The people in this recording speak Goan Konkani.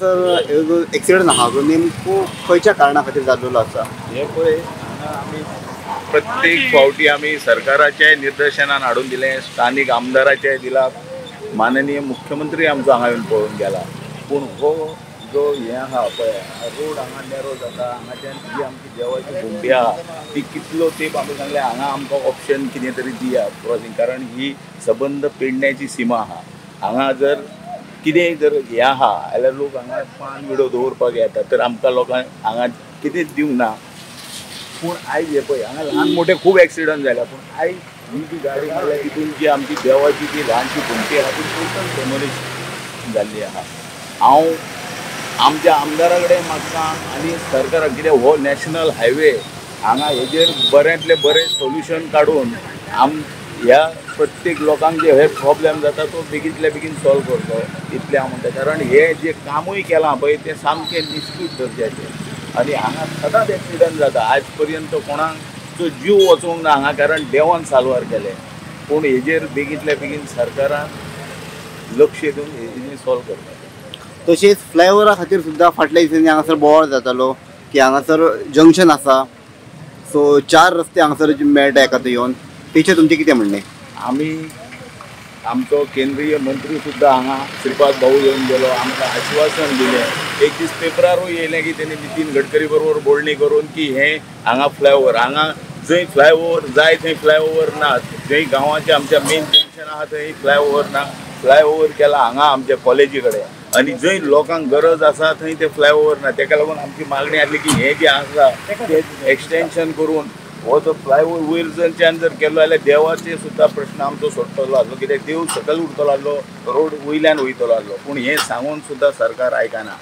हांगासर एक्सिडंट आहा जो नेमको खंयच्या कारणा खातीर जाल्लो आसा? हे पळय हांगा आमी प्रत्येक फावटी आमी सरकाराच्या निर्देशनान हाडून दिलें, स्थानीक आमदाराचें दिलां, माननीय मुख्यमंत्री आमचो हांगा येवन पळोवन गेला. पूण हो जो हें आहा पळय रोड हांगा नॅरो जाता, हांगाच्यान जी आमची देवाची घुमटी आहा ती कितलो तेंप आमी सांगलें हांगा आमकां ऑप्शन कितें तरी दिया क्रॉसिंग, कारण ही सबंद पेडण्याची सीमा आहा. हांगा जर कितेंय जर हें आहा जाल्यार लोक हांगा पान विडो दवरपाक येता, तर आमकां लोकांक हांगा कितेंच दिवंक ना. पूण आयज हे पळय हांगा ल्हान मोठे खूब एक्सिडंट जाल्या, पूण आयज ही जी गाडी म्हणल्यार तितून जी आमची देवाची जी ल्हानशी घुमटी आहा ती टोटल डेमोलिश जाल्ली आहा. हांव आमच्या आमदारा कडेन मागता आनी सरकाराक, कित्याक हो नॅशनल हायवे हांगा हेजेर बऱ्यांतलें बरें सोल्युशन काडून ह्या प्रत्येक लोकांक जे हे प्रॉब्लेम जाता तो बेगींतल्या बेगीन सॉल्व करचो इतलें हांव म्हणटा. कारण हे जे कामूय केलां पळय तें सामकें निश्कृत दर्जाचें आनी हांगा सदांच एक्सिडंट जाता. आयज पर्यंत कोणाक जीव वचूंक ना हांगा, कारण देवान साल्वार केलें. पूण हेजेर बेगींतल्या बेगीन सरकारान लक्ष दिवन हेजेर सॉल्व करपाचें. तशेंच फ्लायओवरा खातीर सुद्दां फाटल्या दिसांनी हांगासर बोवाळ जातालो की हांगासर जंक्शन आसा, सो 4 रस्ते हांगासर मेळटा एका थंय येवन, तेचेर तुमचें कितें म्हणणें? आमी आमचो केंद्रीय मंत्री सुद्दां हांगा श्रीपाद भाऊ येवन गेलो, आमकां आश्वासन दिलें. एक दीस पेपरारूय येयलें की तेणी नितीन गडकरी बरोबर बोलणी करून की हें हांगा फ्लायओवर, हांगा जंय फ्लायओवर जाय थंय फ्लायओवर ना, जंय गांवाचें आमच्या मेन जंक्शन आहा थंय फ्लायओवर ना, फ्लायओवर केला हांगा आमच्या कॉलेजी कडेन आनी जंय लोकांक गरज आसा थंय ते फ्लायओवर ना. तेका लागून आमची मागणी आसली की हें जें आसा तें एक्सटेंशन करून हो जो फ्लायओवर वयरच्यान जर केलो जाल्यार देवाचे सुद्दां प्रश्न आमचो सोडटलो आसलो, कित्याक देव सकयल उरतलो आसलो, रोड वयल्यान वयतलो आसलो. पूण हें सांगून सुद्दां सरकार आयकना.